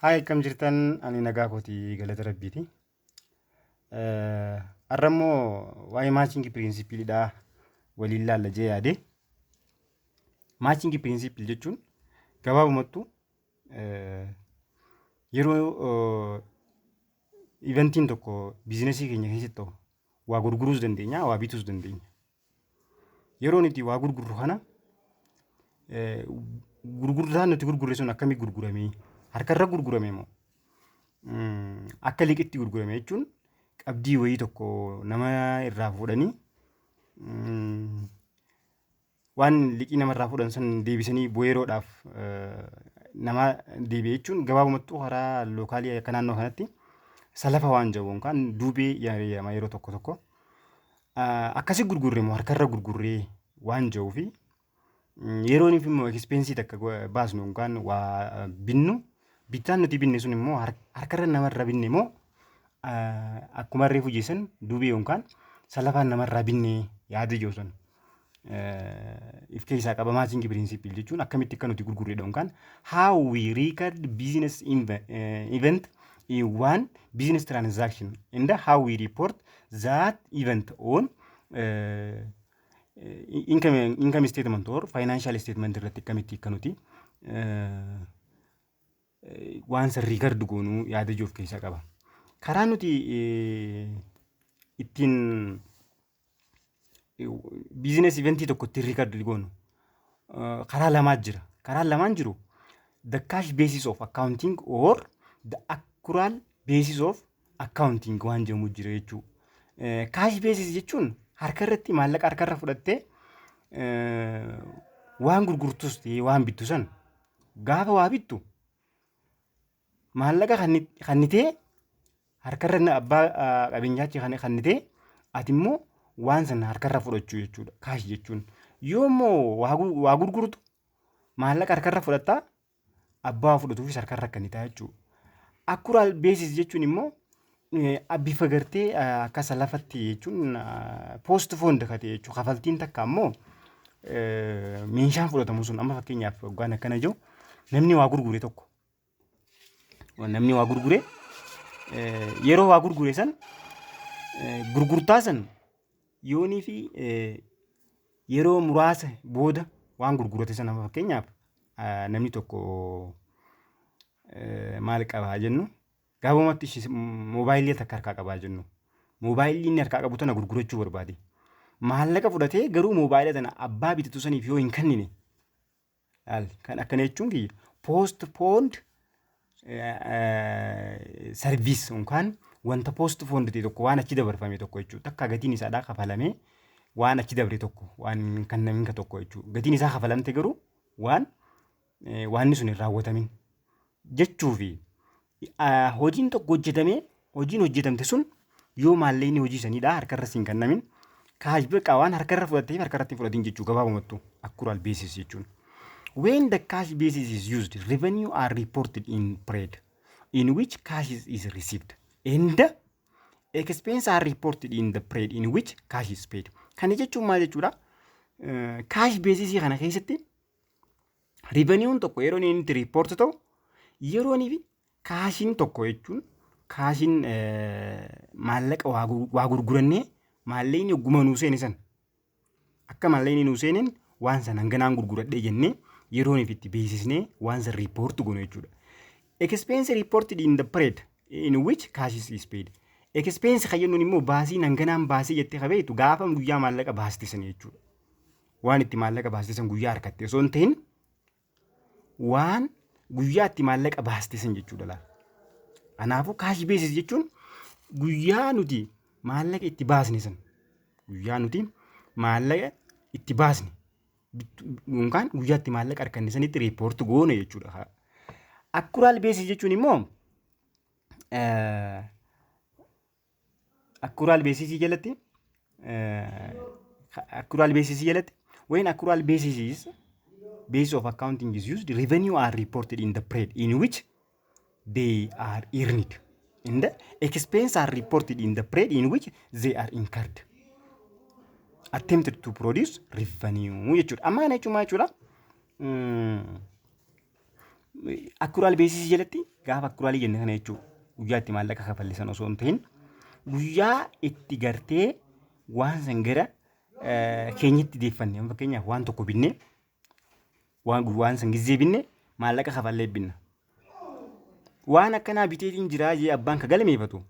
Haa, akkam jirtan? Ani nagaa kooti, galata rabbiiti. Har'a immoo waa'ee matching principleidhaa waliin laalla jee yaade. Matching principle jechuun gabaabumattuu yeroo eventiin tokko businessii keenya keessatti ta'u, waa gurguruus dandeenya, waa bituus dandeenya. Yeroo nuti waa gurgurru kana, gurgurtaan nuti gurgurre sun akkamitti gurgurame? Harkarra gurgurame moo akka liqitti gurgurame jechuun qabdii wayii tokko nama irraa fuudhanii, waan liqii namarraa fuudhan san deebisanii yeroodhaaf nama deebi'e jechuun, gabaabumattuu karaa localii akka naannoo kanatti salafa waan jedhu yookaan duubee jedhama yeroo tokko tokko. Akkasi gurgurre moo harkarra gurgurree waan jedhuu fi yeroo inni immoo expensii takka baasnu yookaan waa binnu, bittaan nuti binne sun immoo harkarra namarra binne moo akkuma reefu jeessan duubee yookaan salafaan namarraa binne yaada jiru sun if keessaa qaba. Matching principle jechuun akkamitti akka nuti gurgurredha yookaan how we record business event in one business transaction and how we report that event on income statement or financial statement irratti akkamitti akka nuti waan san record goonuu yaada jiru of keessaa qaba. Karaa nuti ittiin business eventii tokko ittiin record goonu karaa lamaa jira. Karaan lamaan jiru the cash basis of accounting or the accrual basis of accounting waan jedhamu jira jechuudha. Cash basis jechuun harka irratti maallaqa harkarra fudhattee waan gurgurtus ta'ee waan bittu san, gaafa waa bittu maallaqa kannitee harkarra abbaa qabeenyaatti kannitee, ati immoo waan sana harkarra fudhachuu jechuudha cash jechuun. Yoo immoo waa gurgurtu, maallaqa harkarra fudhattaa, abbaa waa fudhatuufis harkarra kennitaa jechuudha. Accrual basis jechuun immoo bifa gartee akka salafatti jechuun postponed kate jechuudha. Kafaltiin takka ammoo meeshaan fudhatamu sun, amma fakkeenyaaf waggaan akkana jiru, namni waa gurgure tokko, namni waa gurgure, yeroo waa gurgure san, gurgurtaa san yoonii fi yeroo muraasa booda waan gurgurate sana, fakkeenyaaf namni tokko maal qabaa jennu, gabaabumatti moobaayilii takka harkaa qabaa jennu, moobaayilii inni harkaa qabu tana gurgurachuu barbaade. Maallaqa fudhatee garuu moobaayila tana abbaa bitatu saniif yoo hin kennine, kan akkana jechuun kiyya postponed service yookaan wanta postponed ta'e tokko, waan achi dabarfame tokko jechuudha. Takka gatiin isaadhaa kafalamee waan achi dabre tokko, waan hin kennamin ka tokko jechuudha. Gatiin isaa kafalamte garuu waan waanni sun hin raawwatamin jechuu fi hojiin tokko hojjetamee, hojiin hojjetamte sun yoo maallaqni hojii saniidhaa harkarra siin kennamin, cash beqaa waan harkarra fudhatteef harkarratti hin fudhatin jechuu gabaabumattu accrual basis jechuun. When the cash basis is used, revenue are reported in period in which cash is received and expense are reported in the period in which cash is paid. Kana jechuun maal jechuudha? Cash basis kana keessatti revenuun tokko yeroo inni itti report ta'u, yeroo inni fi cashiin tokko jechuun cashiin maallaqa waa gurgurannee maallaqni hogguma nuu seene san, akka maallaqni nuu seeneen waan san hanganaan gurguradhee jennee yeroo itti beeksisnee waan san report goonu jechuudha. Expense reported in the period in which cash is paid. Expense kan jennuun immoo baasiin hanganaan baasii jettee qabeetu gaafa guyyaa maallaqa baaste sana jechuudha. Waan itti maallaqa baaste san guyyaa harkatte osoo hin ta'in, waan guyyaa itti maallaqa baaste san jechuudha laala. Kanaafuu cash basis jechuun guyyaa nuti maallaqa itti baasne san, guyyaa nuti maallaqa itti baasne yookaan guyyaa itti maallaqa harkanne sanitti report goone jechuudha. Accrual basis jechuun immoo accrual basis jalatti, when accrual basis is base of accounting is used, revenue are reported in the period in which they are earned and the expense are reported in the period in which they are incurred attempted to produce revenue jechuudha. Amma kana jechuun maal jechuudha? Accrual basisii jalatti gaafa accrualii jenne kana jechuudha. Guyyaa itti maallaqa kafallisan osoo hin ta'in guyyaa itti gartee waan san gara keenyatti deeffanne. Fakkeenyaaf, waan tokko binnee, waan san gizzee binne maallaqa kafallee binna. Waan akkanaa biteetiin jiraa jee abbaan ka galmeeffatu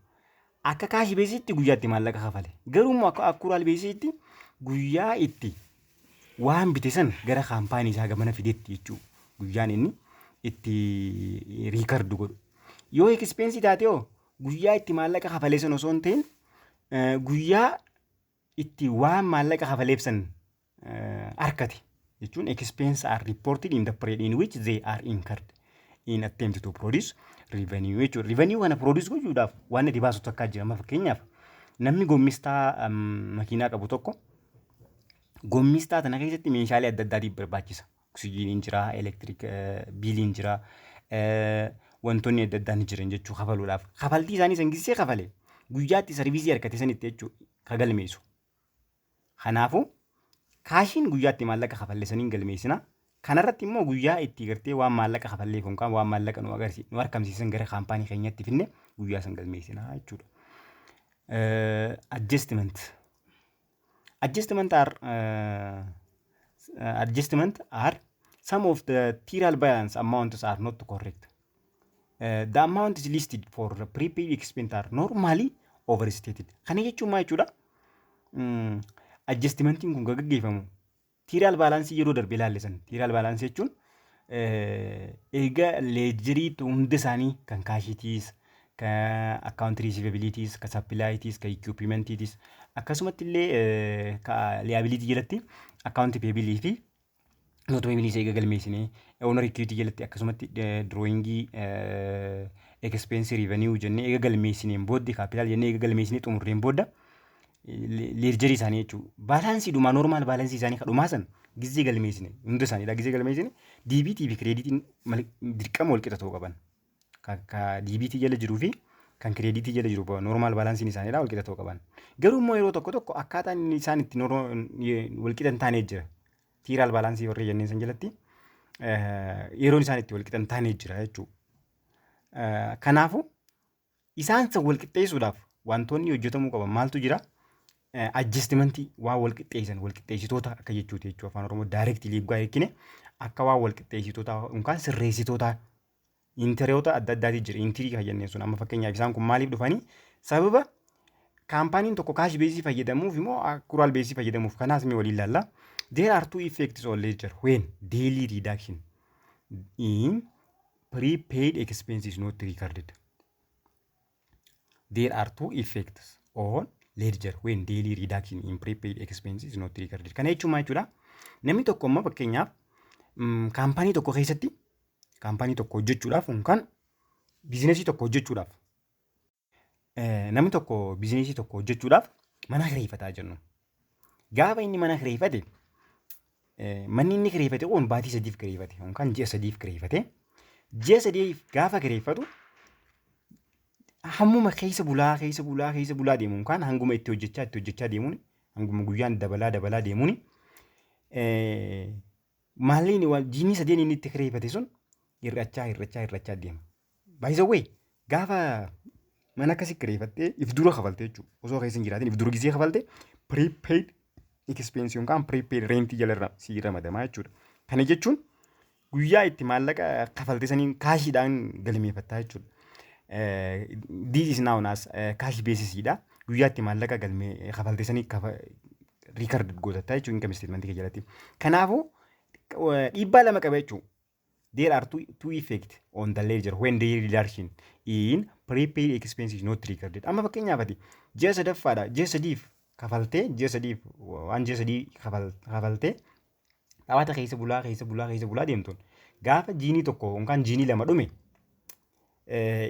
akka cash basisitti guyyaa itti maallaqa kafale. Garuu immoo akka accrual basisitti guyyaa itti waan bite san gara kaampaanii isaa gamana fidetti jechuudha. Guyyaan inni itti record godhu. Yoo expensii taate hoo, guyyaa itti maallaqa kafalee san osoo hin ta'in guyyaa itti waan maallaqa kafaleef san harkate jechuun expense are reported in the period in which they are incurred in attempt to produce revenue jechuudha. Revenue kana produce gochuudhaaf waan itti baasu takkaa jira. Amma fakkeenyaaf, namni gommistaa makiinaa qabu tokko gommistaa tana keessatti meeshaalee adda addaatiif barbaachisa. Oksijiiniin jira, electric billiin jira, wantoonni adda addaa ni jiran jechuu kafaluudhaaf. Kafaltii isaanii san gisee kafale guyyaatti serviceii argate sanitti jechuu ka galmeessu. Kanaafuu cashiin guyyaatti maallaqa kafalle saniin galmeessina. Kanarratti immoo guyyaa itti gartee waan maallaqa kafallee kun waan maallaqa nu agarsiisu nu argamsiisan gara kaampaanii keenyatti finne guyyaa san galmeessina jechuudha. Adjustment. Adjustment are some of the trial balance amounts are not correct. The amount is listed for the prepaid expense are normally overstated. Kana jechuun maal jechuudha? Adjustmentiin kun gaggeeffamu trial balanceii yeroo darbe ilaalle. Trial balanceii jechuun eega ledgerii hunda isaanii kan cashiitiis, kan account receivableitis, kan supplyitis, kan equipmentiitis, akkasumatti illee kan liability jalatti account payableii fi note payableii isa eega galmeessinee, owner equity jalatti akkasumatti drawingii, expense, revenue jennee eega galmeessineen booddee, capital jennee eega galmeessinee xumurreen booda, ledgerii isaanii jechuudha. Balanceii dhumaa, normal balanceii isaanii kan dhumaa san gizee galmeessine, hunda isaaniidha gizee galmeessine, debitii fi creditiin dirqama wal qixa ta'uu qaban. Ka debitii jala jiruu fi kan creditii jala jiru normal balanceiin isaaniidha wal qixa ta'uu qaban. Garuu immoo yeroo tokko tokko akkaataan inni isaan itti wal qixa hin taane jira. Trial balanceii warra jenneen san jalatti yeroon isaan itti wal qixa hin taane jira jechuudha. Kanaafuu isaan san wal qixxeessuudhaaf wantoonni hojjetamuu qaban maaltu jira? Adjustmentii waan wal qixxeessan, wal qixxeessitoota akka jechuuti jechuudha. Afaan Oromoo directly eeggaa eeggine akka waan wal qixxeessitoota yookaan sirreessitoota entryoota adda addaati jira. Entry kan jenneen sun amma fakkeenyaaf isaan kun maaliif dhufanii? Sababa kaampaaniin tokko cash basisii fayyadamuuf immoo accrual basisii fayyadamuuf kanaas mi waliin ilaalla. There are two effects on ledger when daily reduction in prepaid expenses not recorded. There are two effects on ledger when daily reduction in prepaid expenses is not recorded. Kana jechuun maal jechuudha? Namni tokko amma fakkeenyaaf kaampaanii tokko keessatti kaampaanii tokko hojjechuudhaaf yookaan businessii tokko hojjechuudhaaf, namni tokko businessii tokko hojjechuudhaaf mana kireeffataa jennu. Gaafa inni mana kireeffate, manni inni kireeffate kun baatii 3f kireeffate yookaan ji'a 3f kireeffate. Ji'a 3f gaafa kireeffatu hammuma keessa bulaa, keessa bulaa, keessa bulaa deemuun kan hanguma itti hojjechaa, itti hojjechaa deemuun, hanguma guyyaan dabalaa dabalaa deemuun, maalli jiinii sadeen inni itti kireeffate sun hir'achaa, hir'achaa, hir'achaa deema. By the way, gaafa mana akkasii kireeffattee if dura kafalte jechuudha. Osoo keessa hin jiraatin if dura gisee kafalte, prepaid expense yookaan prepaid rentii jala sii ramadamaa jechuudha. Kana jechuun guyyaa itti maallaqa kafalte saniin cashiidhaan galmeeffattaa jechuudha. This is known as cash basis dha. Guyyaa itti maallaqa galmee kafalte sanii record gootatta jechuudha income statement jalatti. Kanaafuu dhiibbaa lama qaba jechuudha. There are two effect on the ledger when the reduction in prepaid expenses not recorded. Amma fakkeenyaaf ati ji'a sadaffaadha, ji'a 3f kafaltee, ji'a 3f waan ji'a 3 kafaltee taphaata keessa bulaa, keessa bulaa, keessa bulaa deemtuun gaafa jiinii tokko yookaan jiinii lama dhume,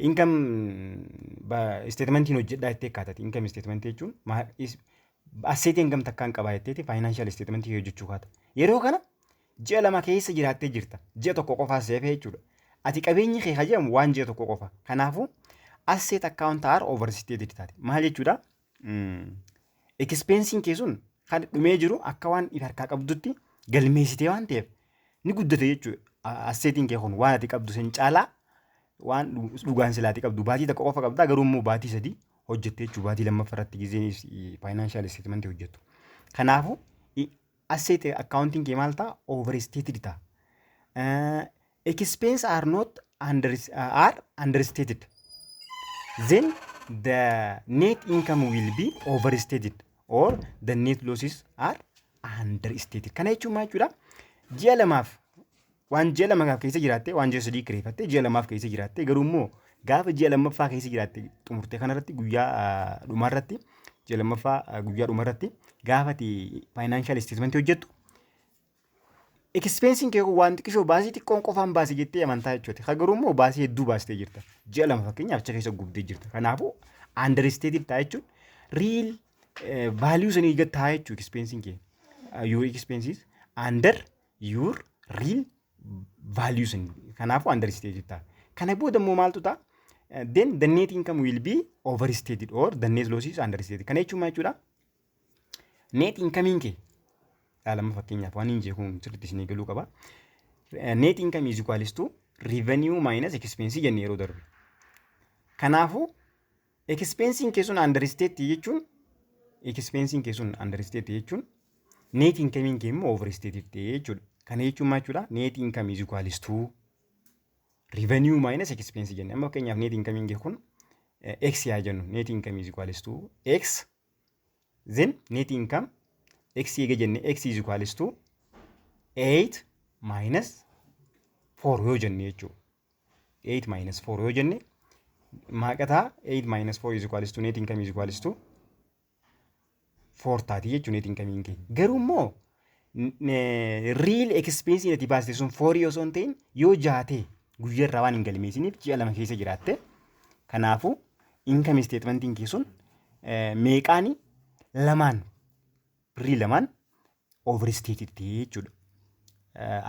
income statementiin hojjedhaa jettee akkaataati. Income statementii jechuun assetii hangam takkaan qabaa jetteeti financial statementii hojjechuu kaata. Yeroo kana ji'a 2 keessa jiraattee jirta. Ji'a tokko qofaa seefee jechuudha. Ati qabeenyi kee jedhamu waan ji'a tokko qofa. Kanaafuu asset account are overstated taate. Maal jechuudha? Expensiin kee sun kan dhumee jiru akka waan if harkaa qabdutti galmeessitee waan ta'eef ni guddate jechuudha. Assetiin kee kun waan ati qabdu sin caalaa waan dhugaan silaati qabdu baatii 1 qofa qabdaa, garuu immoo baatii 3 hojjette jechuudha baatii lammaffaa irratti gizeen financial statementii hojjettu. Kanaafuu asset accounting kee maal ta'a? Overstated ta'a. Expense are not under, are understated. Then the net income will be overstated or the net losses are understated. Kana jechuun maal jechuudha? Ji'a 2f waan ji'a 2f keessa jiraatte, waan ji'a 3 kireeffatte, ji'a 2f keessa jiraatte, garuu immoo gaafa ji'a lammaffaa keessa jiraatte xumurte kanarratti, guyyaa dhumarratti, ji'a lammaffaa guyyaa dhumarratti gaafa ati financial statement hojjettu, expensiin kee waan xiqqishoo, baasii xiqqoon qofaan baase jettee amantaa jechuudha. Ka garuu immoo baasii hedduu baastee jirta. Ji'a 2 fakkeenyaaf achi keessa gubdee jirta. Kanaafuu understated ta'a jechuun real value sanii gad ta'a jechuudha expensiin kee. Your expenses under your real value sanii. Kanaafuu understated ta'a. Kana booda immoo maaltu ta'a? Then the net income will be overstated or the net loss is understated. Kana jechuun maal jechuudha? Net income kee lama fakkeenyaaf waan hin jeekuun sirriitti isinii galuu qaba. Net income is equals to revenue minus expense jennee yeroo darbe. Kanaafuu expensiin kee sun understate jechuun, expensiin kee sun understate jechuun, net income kee immoo overstated ta'e jechuudha. Kana jechuun maal jechuudha? Net income is equals to revenue minus expense jenne. Amma fakkeenyaaf net income kee kun x yaa jennu, net income is equals to x. Then net income x eega jenne, x is equals to 8 minus 4 yoo jenne jechuudha. 8 minus 4 yoo jenne maaqataa 8 minus 4 is equals to net income is equals to 4 taati jechuudha net income kee. Garuu immoo real expense ati baaste sun 4 osoo hin ta'in yoo 6 ta'e, guyyaa irraa waan hin galmeessiniif ji'a 2 keessa jiraatte. Kanaafuu income statementiin kee sun meeqaani? Lamaan, birrii lamaan overstated ta'e jechuudha.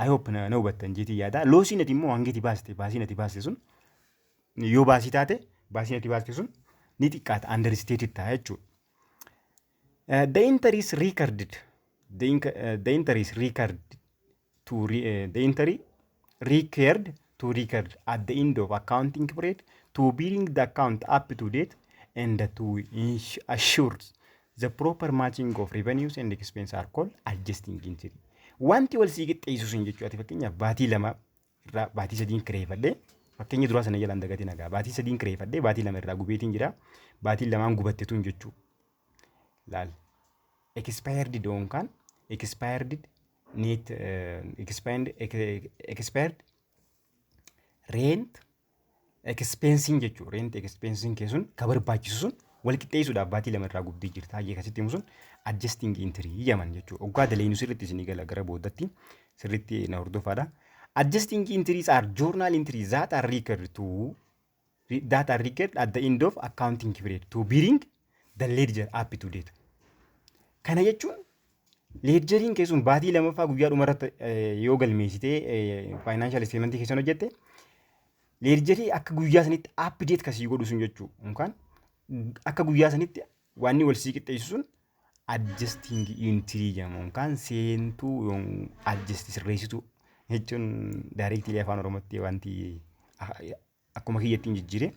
I hope na hubattan jeetii yaada. Lossiin ati immoo hangi ati baaste, baasiin ati baaste sun yoo baasii taate, baasiin ati baaste sun ni xiqqaata, understated ta'a jechuudha. The entry is recorded. The entry is recorded to re, the entry required to record at the end of accounting period to bring the account up to date and to assure the proper matching of revenues and expenses are called adjusting entry. Wanti wal sii qixxeessu sun jechuudha. Ati fakkeenyaaf baatii 2 irraa baatii 3n kireeffadhee, fakkeenya duraa sana jalaan dagatiin nagaa, baatii 3n kireeffadhee baatii 2 irraa gubeetiin jira. Baatiin lamaan gubattetuun jechuu. Laal. Expired yookaan expired net expired rent expensing jechuudha. Rent expensing kee sun ka barbaachisu sun wal qixxeessuudhaaf baatii 2 irraa gubdee jirta. Hayyee akkasitti himu sun adjusting entry jedhaman jechuudha. Oggaa daleenu sirriitti isinii gala, gara booddatti sirriitti na hordofaadha. Adjusting entries are journal entries that are recorded at the end of accounting period to bring the ledger up to date. Kana jechuun ledgeriin kee sun baatii lamaffaa guyyaa dhumarratti yoo galmeessitee financial statementii keessan hojjette, ledgerii akka guyyaa sanitti update kasii godhu sun jechuu, yookaan akka guyyaa sanitti wanni wal sii qixxeessu sun adjusting entry jedhama, yookaan seentuu adjust sirreessituu jechuun directly afaan Oromootti wanti akkuma kiyyatti hin jijjiire,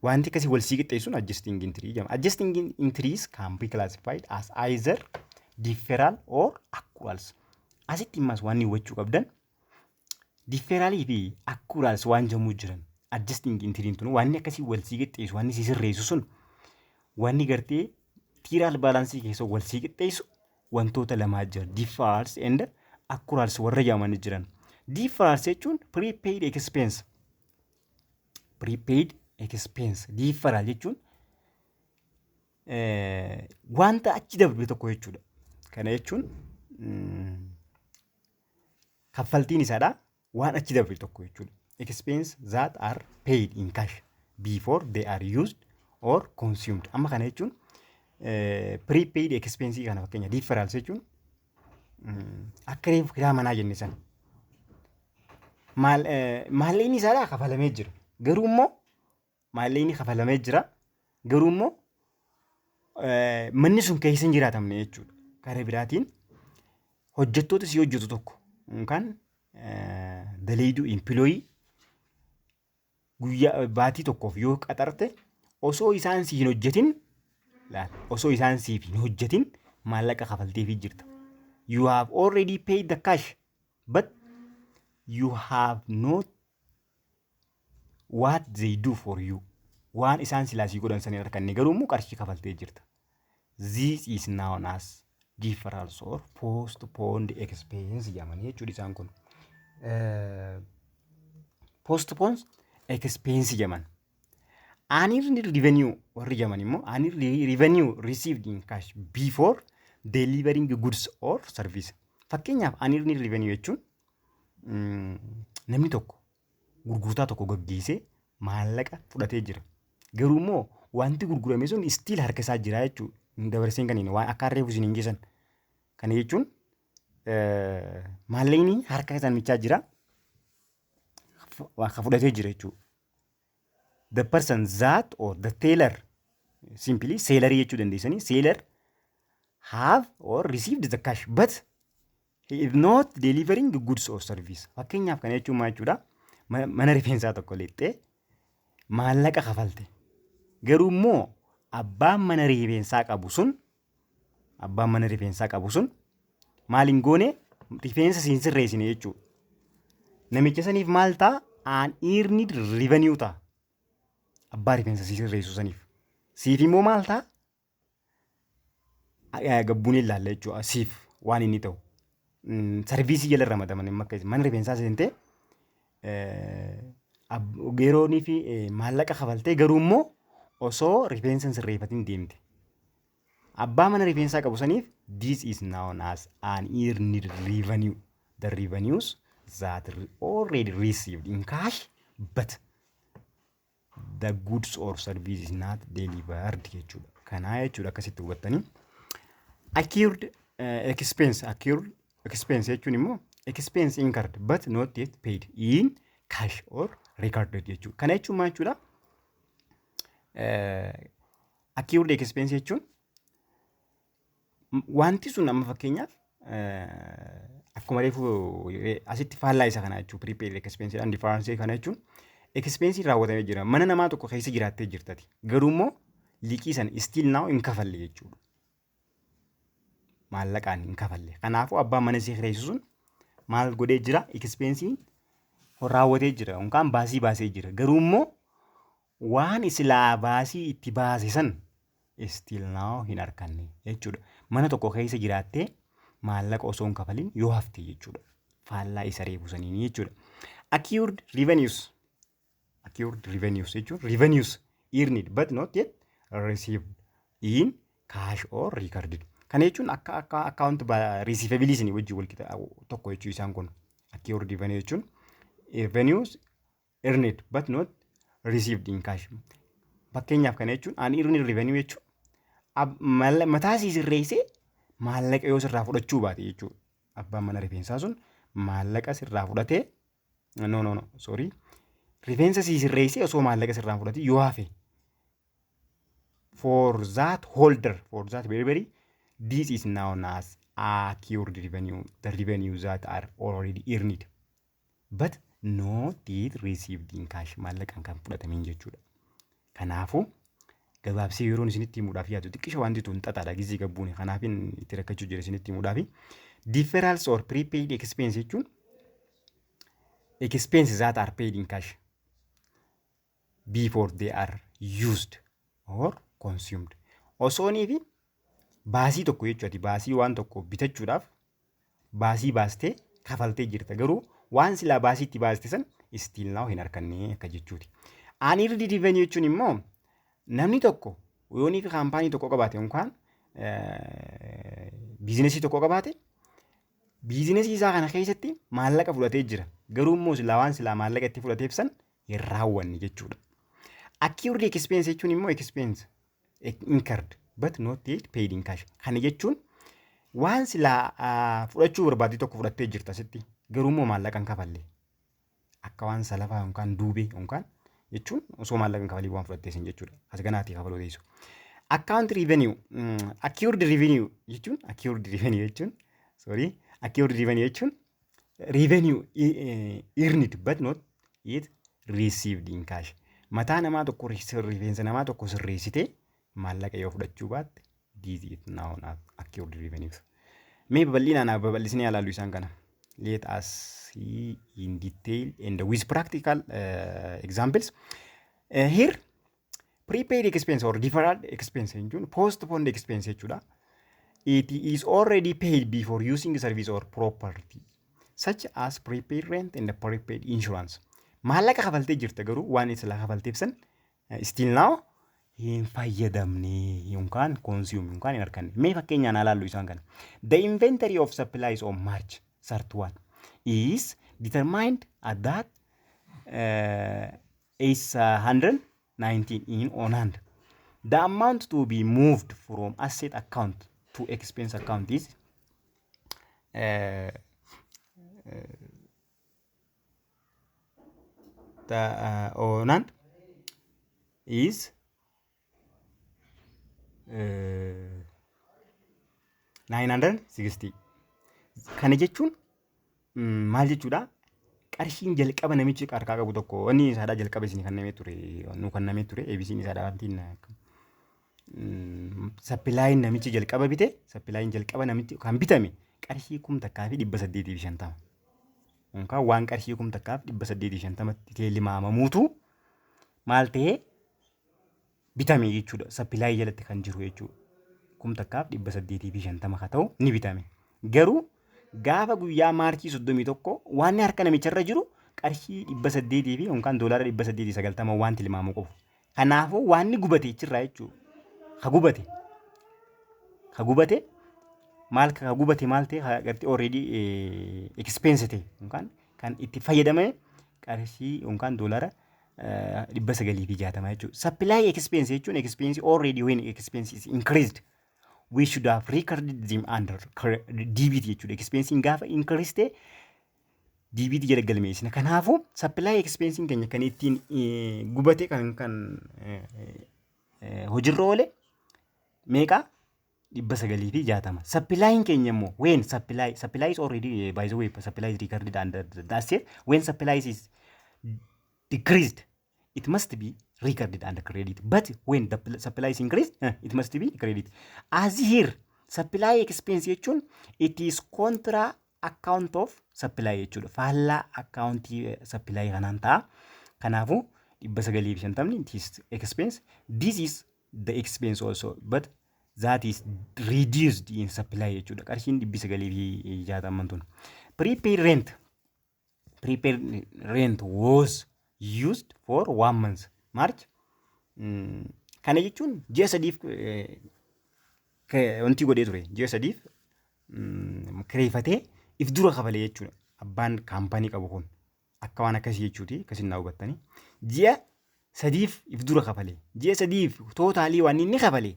wanti akkasii wal sii qixxeessuun adjusting entry jedhama. Adjusting entries can be classified as either deferral or accruals. Asitti immas waan hubachuu qabdan, deferralii fi accruals waan jedhamu jiran. Adjusting entry tun wanni akkasii wal sii qixxeessu, wanni si sirreessu sun, wanni gartee trial balancii keessa wal sii qixxeessu wantoota lamaa jira. Deferrals and accruals warra jedhamanii jiran. Deferrals jechuun prepaid expense. Prepaid expense. Deferral jechuun wanta achi darbe tokko jechuudha. Kana jechuun kaffaltiin isaadha waan achi darbe tokko jechuudha. Expense that are paid in cash before they are used or consumed. Amma kana jechuun prepaid expense kana fakkeenya deferrals jechuun akka reefu kiraa manaa jenne sana. Maal maallaqni isaadha kafalamee jira. Garuu immoo maallaqni kafalamee jira. Garuu immoo manni sun keessa hin jiraatamne jechuudha. Karaa biraatiin hojjettoota si hojjetu tokko yookaan daleeyduu employee guyyaa baatii tokkoof yoo qaxarte, osoo isaan si hin hojjetin laal, osoo isaan siif hin hojjetin maallaqa kafalteefii jirta. You have already paid the cash, but you have not what they do for you. Waan isaan silaa sii godhan sanii harkanne, garuu immoo qarshii kafaltee jirta. This is known as deferrals or postponed expense jedhamanii jechuudha isaan kun. Postponed expense jedhaman. Unearned revenue warri jedhaman immoo unearned revenue received in cash before delivering goods or service. Fakkeenyaaf, unearned revenue jechuun namni tokko gurgurtaa tokko gaggeessee maallaqa fudhatee jira. Garuu immoo wanti gurgurame sun still harka isaa jira jechuudha. Hin dabarseen kan inni waan akka harree isin hin geessan. Kana jechuun maallaqni harka isaa namichaa jira. Ka fudhatee jira jechuudha. The person that or the teller, simply seller jechuu dandeessanii, seller have or received the cash, but he is not delivering goods or service. Fakkeenyaaf, kana jechuun maal jechuudha? Mana rifeensaa tokko lixxee maallaqa kafalte. Garuu immoo abbaan mana rifeensaa qabu sun maal hin goone? Rifeensa siin sirreessine jechuudha. Namicha saniif maal ta'a? Unearned revenue ta'a. Abbaa rifeensa sii sirreessu saniif. Siif immoo maal ta'a? Gabbuun ilaalla jechuudha. Siif waan inni ta'u. Service jala ramadaman akka mana rifeensaa seentee yeroonii fi maallaqa kafaltee, garuu immoo osoo rifeensa hin sirreeffatin deemte. Abbaa mana rifeensaa qabu saniif this is known as unearned revenue. The revenues that already received in cash, but the goods or service is not delivered jechuudha. Kanaa jechuudha akkasitti hubattanii. Accrued expense. Accrued expense jechuun immoo expense incurred but not yet paid in cash or recorded jechuudha. Kana jechuun maal jechuudha? Accrued expense jechuun wanti sun amma fakkeenyaaf akkuma reefu asitti faallaa isa kana jechuudha. Prepaid expense and difference kana jechuun expense raawwatamee jira. Mana namaa tokko keessa jiraattee jirtati. Garuu immoo liqii sana still now hin kafalle jechuudha. Maallaqaan hin kafalle. Kanaafuu abbaan mana isii kireessu sun maal godhee jira? Expense raawwatee jira yookaan baasii baasee jira. Garuu immoo waan silaa baasii itti baase san still now hin arganne jechuudha. Mana tokko keessa jiraattee maallaqa osoo hin kafalin yoo hafte jechuudha. Faallaa isa reefu saniin jechuudha. Accrued revenues. Accrued revenues jechuun revenues earned but not yet received in cash or recorded. Kana jechuun akka account receivable isinii wajjin wal qixa tokko jechuu isaan kun. Accrued revenue jechuun revenues earned but not received in cash. Fakkeenyaaf, kana jechuun unearned revenue jechuun mataa isii sirreessee maallaqa yoo sirraa fudhachuu baate jechuudha. Abbaan mana rifeensaa sun maallaqa sirraa fudhatee, no, no, no, sorry, rifeensa sii sirreessee osoo maallaqa sirraa fudhatee yoo hafe, for that holder, for that very, this is known as accrued revenue, the revenue that are already earned but not yet received in cash, maallaqaan kan fudhatamin jechuudha. Kanaafuu gabaabsee yeroon isinitti himuudhaaf yaadu xiqqisha wanti tun xaxaadha gizii gabbuuni, kanaafin itti rakkachuu jira isinitti himuudhaafi. Deferrals or prepaid expense jechuun expenses that are paid in cash before they are used or consumed. Osoonii fi baasii tokko jechuudha. Baasii waan tokko bitachuudhaaf baasii baastee kafaltee jirta, garuu waan silaa baasii itti baaste san still now hin harkanne akka jechuuti. Unearned revenue jechuun immoo namni tokko yoonii fi company tokko qabaate yookaan business tokko qabaate, business isaa kana keessatti maallaqa fudhatee jira. Garuu immoo silaa waan silaa maallaqa itti fudhateef san hin raawwanne jechuudha. Accrued expense jechuun immoo expense incurred but not yet paid in cash. Kana jechuun waan silaa fudhachuu barbaadde tokko fudhattee jirta asitti, garuu immoo maallaqa hin kafalle. Akka waan salafaa yookaan duubee yookaan jechuun osoo maallaqa hin kafalii waan fudhattee sin jechuudha. As ganaatti kafaluu teessu. Account revenue, accrued revenue jechuun, sorry, accrued revenue jechuun Revenue earned but not yet received in cash. Mataa namaa tokko, rifeensa namaa tokko sirreessitee maallaqa yoo fudhachuu baatte, this is known as accrued revenues. Mee babal'inaan babal'isnee ilaallu isaan kana. Let us see in detail and with practical examples. Here prepaid expense or deferred expense jechuun postponed expense jechuudha. It is already paid before using service or property, such as prepaid rent and prepaid insurance. Maallaqa kafaltee jirta, garuu waan isa kafalteef san still now hin fayyadamne yookaan consume yookaan hin arganne. Mee fakkeenyaan haa ilaallu isaan kana. The inventory of supplies on March 31 is determined at that is 119 in on hand. The amount to be moved from asset account to expense account is the on hand is 960. Kana jechuun maal jechuudha? Qarshiin jalqaba namichi harkaa qabu tokko inni isaadhaa jalqaba isin kennamee ture, nu kennamee ture, ABC'n isaadhaa wantiin supplyin namichi jalqaba bite, supplyin jalqaba namichi kan bitame qarshii 1850. Yookaan waan qarshii 1850tti tilmaamamuutu maal ta'ee bitame jechuudha. Supplyii jalatti kan jiru jechuudha. 1850 haa ta'u ni bitame. Garuu gaafa guyyaa Maarchii 31 waan harka namicharra jiru qarshii 800 fi yookaan doolaara 890 waan tilmaamu qabu. Kanaafuu waan inni gubate achirraa jechuudha. Ka gubate. Ka gubate maal, ka gubate maal ta'e, gartee already expense ta'e yookaan kan itti fayyadame qarshii yookaan doolaara 960 jechuudha. Supply expense jechuun expense already when expense is increased, we should have recorded them under debit jechuudha. Expense gaafa increase ta'e debit jala galmeessina. Kanaafuu supply expense keenya kan ittiin gubate kan hojiirra oole meeqa? 960. Supplyin keenya immoo when supply is already, by the way, supply is recorded under the asset. When supply is decreased, it must be recorded under credit, but when the supply is increased, it must be credit. As here supply expense jechuun it is contra account of supply jechuudha. Faallaa accountii supply kanaan ta'a. Kanaafuu 950 it is expense. This is the expense also, but that is reduced in supply jechuudha. Qarshiin 960n tun. Prepaid rent. Prepaid rent was used for one month. March. Kana jechuun ji'a 3f wanti godhee ture. Ji'a 3f kireeffatee if dura kafalee jechuudha. Abbaan kaampaanii qabu kun akka waan akkasii jechuuti, akkasin naa hubattanii. Ji'a 3f if dura kafalee. Ji'a 3f totalii waan inni kafalee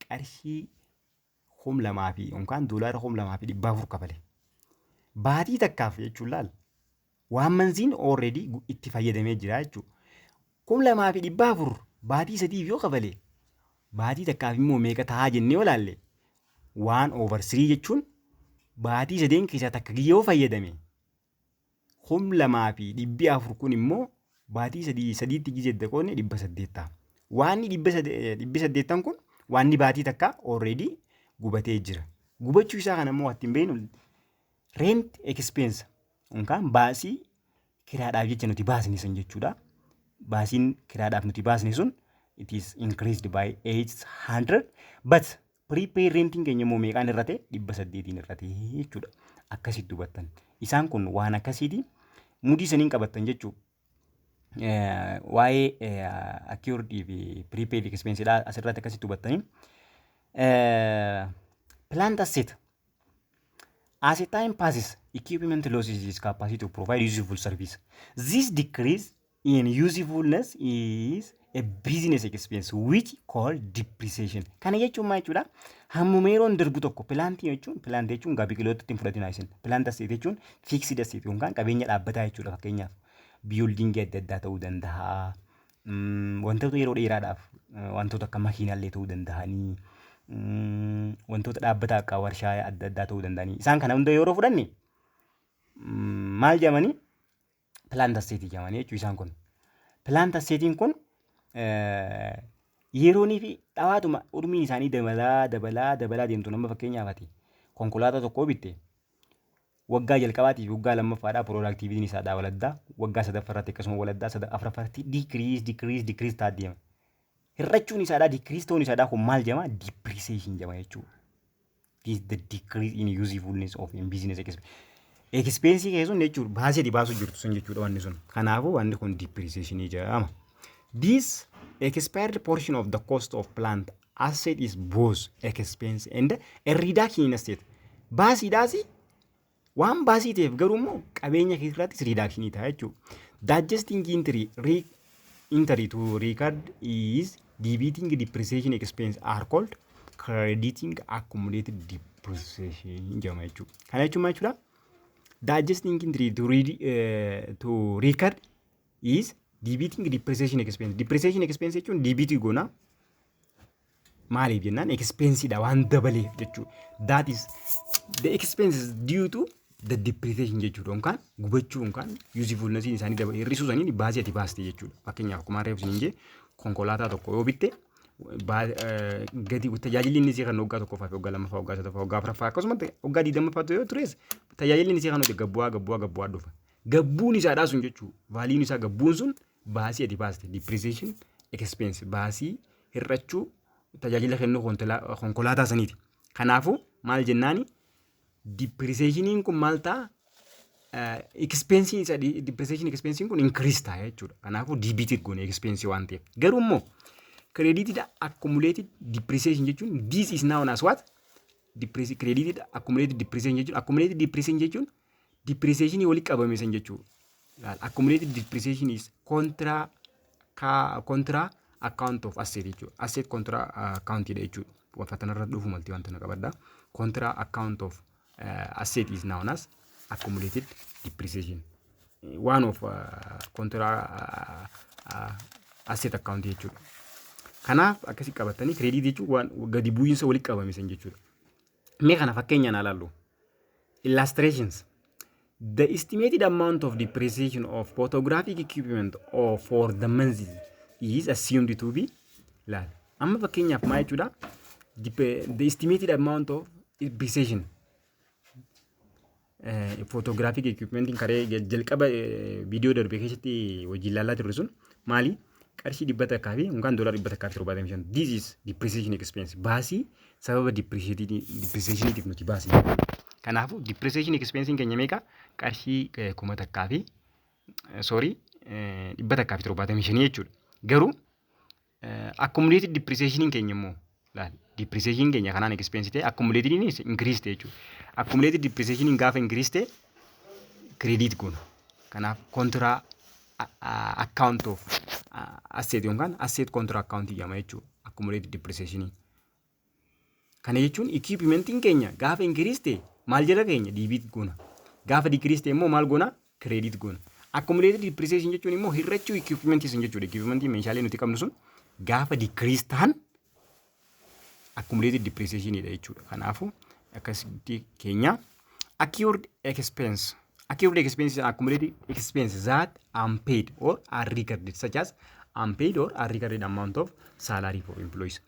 qarshii 2000 fi yookaan doolaara 2400 kafale. Baatii takkaaf jechuun laal waan monthsiin already itti fayyadamee jira jechuudha. 2400 baatii 3f yoo kafale, baatii takkaaf immoo meeqa tahaa jennee yoo laalle, 1/3 jechuun baatii sadeen keessaa takka yoo fayyadame, 2400 kun immoo baatii sadii sadiitti gizee qoodne 800 ta'a. Waan 800n kun waan baatii takka already gubatee jira. Gubachuu isaa kana immoo ittiin beeknu rent expense yookaan baasii kiraadhaaf jecha nuti baasne sun jechuudha. Baasiin kiraadhaaf nuti baasne sun it is increased by 800, but prepaid rentiin keenya immoo meeqaan irrate? 800n irrate jechuudha. Akkasitti hubattan. Isaan kun waan akkasiiti. Mudii saniin qabattan jechuudha. Waa'ee accrued fi prepaid expense dha asirratti akkasitti hubattanii. Plant asset. As a time passes, equipment loses its capacity to provide useful service. This decrease in usefulness is a business expense which called depreciation. Kana jechuun maal jechuudha? Hammuma yeroon darbu tokko plantii jechuun, plantii jechuun gaa biqiloota ittiin fudhatinaa isin. Plant asset jechuun fixed asset yookaan qabeenya dhaabbataa jechuudha. Fakkeenyaaf buildingii adda addaa ta'uu danda'a. Wantoota yeroo dheeraadhaaf, wantoota akka makiinaallee ta'uu danda'anii, wantoota dhaabbataa akka warshaa adda addaa ta'uu danda'anii. Isaan kana hunda yeroo fudhanne Maal jedhamanii? Plant assetii jedhamanii jechuudha isaan kun. Plant assetiin kun yeroonii fi dhawaatuma umriin isaanii dabalaa dabalaa dabalaa deemtu. Nama fakkeenyaaf ati konkolaataa tokko bitte, waggaa jalqabaatii fi waggaa lammaffaadhaa productivityn isaadhaa waladdaa, waggaa sadaffaarratti akkasuma waladdaa, afuraffaatti decrease, decrease, decrease ta'aa deema. Hir'achuun isaadhaa, decrease ta'uun isaadhaa kun maal jedhama? Depreciation jedhama jechuudha. This is the decrease in usefulness of in business expense. Expense keessun jechuudha, baasii ati baasuu jirtu sun jechuudha wanni sun. Kanaafuu wanni kun depreciation jedhama. This expired portion of the cost of plant asset is both expense and a reduction in asset. Baasiidhaasi, waan baasii ta'eef garuu immoo qabeenya keessattis reduction ta'a jechuudha. The adjusting entry to record is debiting depreciation expense are called crediting accumulated depreciation jedhama jechuudha. Kana jechuun maal jechuudha? The adjusting entry to record is debiting depreciation expense. Depreciation expense jechuun debitii goona. Maaliif jennaan, expensiidha waan dabaleef jechuudha. That is the expense is due to the depreciation jechuudha. Yookaan gubachuu yookaan usefulness isaanii dabale hir'isuu isaanii baasii ati baaste jechuudha. Fakkeenyaaf, akkuma reefu isiniin jee, konkolaataa tokko yoo bitte, gadi tajaajilli inni isii kan waggaa tokkoffaa fi waggaa lammaffaa, waggaa sadaffaa, waggaa afuraffaa, akkasumas waggaa 20ffaatti yoo tures, tajaajilli inni isii kan gabbu'aa gabbu'aa gabbu'aa dhufa. Gabbuun isaadhaa sun jechuudha. Valueun isaa gabbuun sun baasii ati baaste, depreciation expense, baasii hir'achuu tajaajila kennuu konkolaataa saniiti. Kanaafuu maal jennaani, depreciationiin kun maal ta'a? Expensiin isa depreciation expensiin kun increase ta'a jechuudha. Kanaafuu debited goone expense waan ta'eef. Garuu immoo credited accumulated depreciation jechuun, this is known as what? Credited accumulated depreciation jechuun, accumulated depreciation jechuun depreciation walitti qabame san jechuudha. Accumulated depreciation is contra account of asset jechuudha. Asset contra account dha jechuudha. Wanta kanarra dhufu malti wanta na qabadha. Contra account of asset is known as accumulated depreciation. One of contra asset account jechuudha. Kanaaf akkasii qabatanii, credit jechuun waan gadi bu'iinsa walitti qabame san jechuudha. Mee kana fakkeenyaan haa ilaallu. Illustrations. The estimated amount of depreciation of photographic equipment or for the month is assumed to be, laal. Amma fakkeenyaaf maal jechuudha? The estimated amount of depreciation photographic equipment karee jalqaba viidiyoo darbe keessatti wajjin ilaalaa turre sun maali? Qarshii 100 fi yookaan doolaara 175. This is depreciation expense. Baasii sababa depreciationiitiif nuti baasne. Kanaafuu depreciation expense keenya meeqa? Qarshii 1000 fi, sorry, 175 jechuudha. Garuu accumulated depreciation keenya immoo, laal, depreciation keenya kanaan expense ta'e, accumulated increase ta'e jechuudha. Accumulated depreciation gaafa increase ta'e credit goona. Kanaaf contra account of asset yookaan asset contra account jedhama jechuudha. Accumulated depreciation. Kana jechuun equipmentiin keenya gaafa increase ta'e maal jala keenya? Debit goona. Gaafa decrease ta'e immoo maal goona? Credit goona. Accumulated depreciation jechuun immoo hir'achuu equipmentii sun jechuudha. Equipmentii meeshaalee nuti qabnu sun gaafa decrease ta'an accumulated depreciation dha jechuudha. Kanaafuu akkasitti keenya accrued expense. Accrued expense is accumulated expense that unpaid or unrecorded, such as unpaid or unrecorded amount of salary for employees.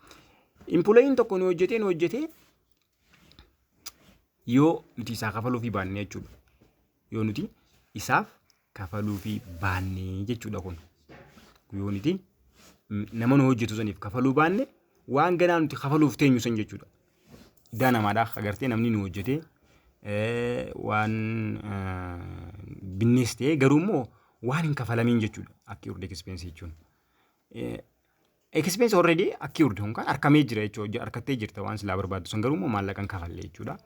Employeen tokko nu hojjetee yoo nuti isaa kafaluufii baanne jechuudha. Yoo nuti isaaf kafaluufii baanne jechuudha kun. Yoo nuti nama nu hojjetu saniif kafaluu baanne, waan ganaa nuti kafaluuf teenyu san jechuudha. Idaa namaadhaa agartee, namni nu hojjetee waan binnees ta'ee garuu immoo waan hin kafalamiin jechuudha. Accrued expense jechuun. Expense already accrued yookaan harkamee jira jechuudha. Harkattee jirta waan silaa barbaaddu sun, garuu immoo maallaqa hin kafalle jechuudha.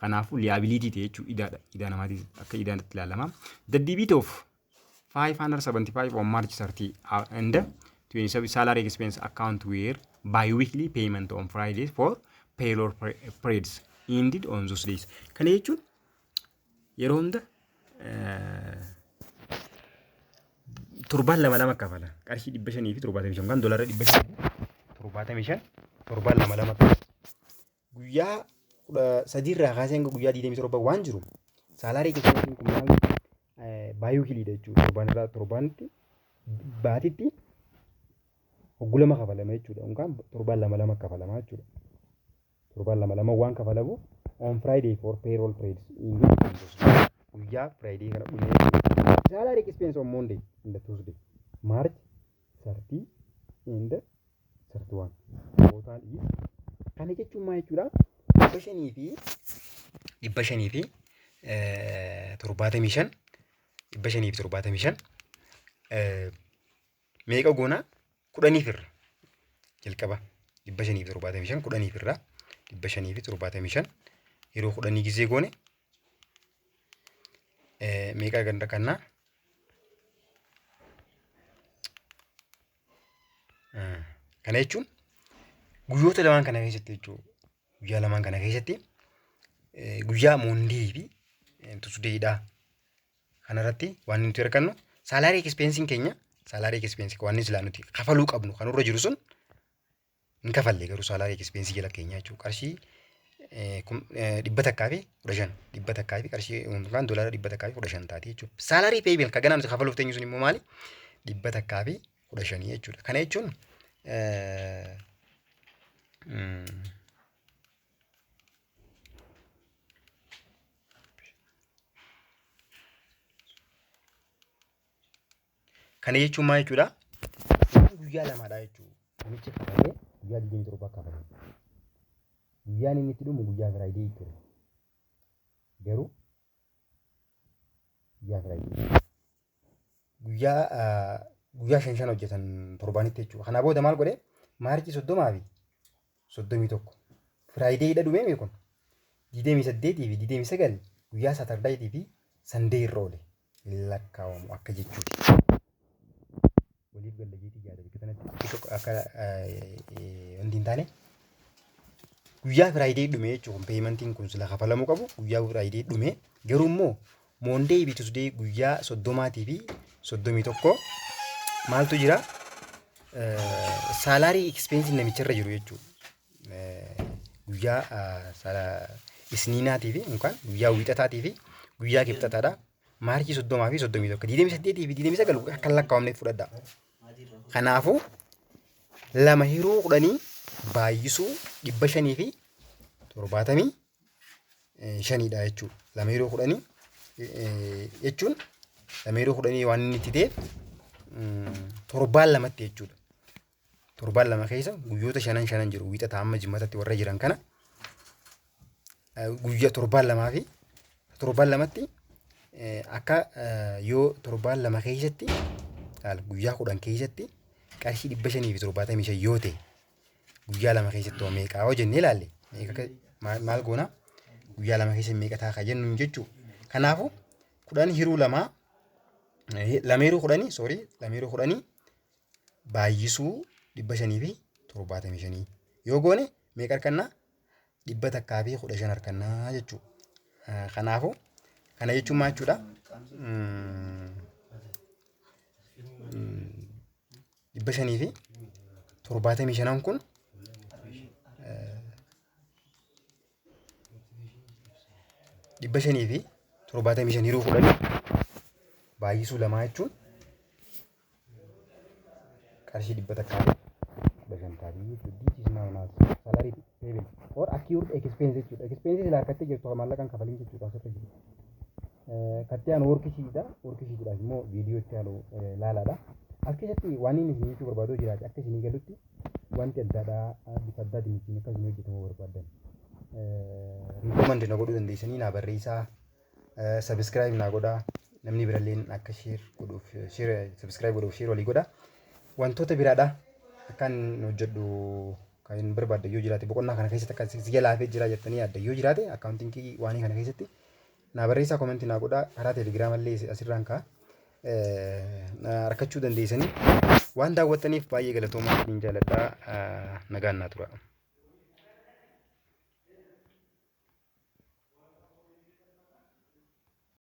Kanaafuu liability ta'e jechuudha, idaadha. Idaa namaatiif akka idaatti ilaalama. The debit of 575 on March 30 and 27 salary expense account were bi-weekly payment on Fridays for payroll periods ended on those days. Kana jechuun yeroo hunda torbaan lama lama kafala. Qarshii 575 kan doolaara 575 torbaan lama lama. Guyyaa 13 irraa kaasee hanga guyyaa 27 waan jiru Salary expensiin kun maal biweeklyidha jechuudha. Torbaan irraa torbaanitti, baatitti hogguu lama kafalama jechuudha. Yookaan torbaan lama lama kafalama jechuudha. Torbaan lama lama waan kafalamu on Friday for payroll periods in which guyyaa Friday kana dhumee jechuudha. Salary expense on Monday and Tuesday, March 30 and 31. Total is, kana jechuun maal jechuudha? 575, 575 meeqa goona? 10f irra jalqaba 575 10f irra 575 yeroo 10 gizee goone meeqa ganda kannaa? Kana jechuun guyyoota lamaan kana keessatti jechuudha. Guyyaa lamaan kana keessatti, guyyaa Monday fi Tuesdaydha. Kanarratti waan nuti argannu salary expensiin keenya, salary expensii waan silaa nuti kafaluu qabnu kan irra jiru sun hin kafalle, garuu salary expensii jala keenya jechuudha. Qarshii 115, 100 fi qarshii yookaan doolaara 115 taati jechuudha. Salary payable kan ganaa nuti kafaluuf teenyu sun immoo maali? 115 jechuudha. Kana jechuun kana jechuun maal jechuudha? Guyyaa lamaadha jechuudha. Namichi kafalee guyyaa 27 kafalee. Guyyaan inni itti dhumu guyyaa Friday ture. Garuu guyyaa Friday. Guyyaa shan shan hojjetan torbaanitti jechuudha. Kanaa booda maal godhe? March 30 fi 31. Fridaydha dhumee kun. 28 fi 29 guyyaa Saturdaytii fi Sunday irra oole. Hin lakkaawamu akka jechuuti. Waliif galla jeetii yaada bakka kanatti akka wanti hin taane guyyaa Friday dhume jechuun kun paymentiin kun sila kafalamuu qabu guyyaa Friday dhume, garuu immoo Monday fi Tuesday guyyaa 30-tii fi 31 maaltu jira? Salary expensii namicharra jiru jechuudha. Guyyaa isniinaatii fi yookaan guyyaa wiixataatii fi guyyaa kibxataadha. March 30 fi 31, 28 fi 29 akka hin lakkaa'amneef fudhadha. Kanaafuu lama hiruu 10 baay'isuu 575dha jechuudha. Lama hiruu 10 jechuun lama hiruu 10 waan inni itti ta'eef torbaan lamatti jechuudha. Torbaan lama keessa guyyoota shanan shanan jiru, wiixataa amma jimmatatti warra jiran kana guyyaa torbaan lamaa fi torbaan lamatti akka yoo torbaan lama keessatti guyyaa 10 keessatti qarshii 575 yoo ta'e, guyyaa lama keessatti hoo meeqaa yoo jennee ilaalle, meeqa maal goona? Guyyaa lama keessa meeqa ta'a kan jennu jechuu. Kanaafuu 10 hiruu lamaa, lama hiruu 10, sorry, lama hiruu 10 baay'isuu 575 yoo goone meeqa argannaa? 115 argannaa jechuudha. Kanaafuu kana jechuun maal jechuudha? 575n kun 575 hiruu 10 baay'isuu lamaa jechuun qarshii 115 taatii jechuudha. This is known as salary payable or accrued expense jechuudha. Expense sila harkattee jirtu maallaqaan kafalin jechuudha asirra jiru. Katti aanu worksheetidha. Worksheetidhaaf immoo viidiyoo itti aanu laalaadha. As keessatti waan inni isin jechuu barbaadu jiraate, akka isinii galutti wanti addaadhaa bifa addaatiin ittiin akka isin hojjetamuu barbaadan. Recommend na godhuu dandeessanii naa barreessaa. Subscribe naa godhaa. Namni biralleen akka share godhuuf, share subscribe godhuuf share walii godha. Wantoota biraadha. Akkan hojjedhu kan hin barbaadde yoo jiraate, boqonnaa kana keessatti akka si jalaafee jira jettanii yaadda yoo jiraate, accountingii waanii kana keessatti naa barreessaa, commentii naa godhaa, karaa Telegramallee asirraan ka'a. Harkachuu dandeessanii waan daawwattaniif baay'ee galatoomaa, isiniin jaaladha, nagaan naa tura.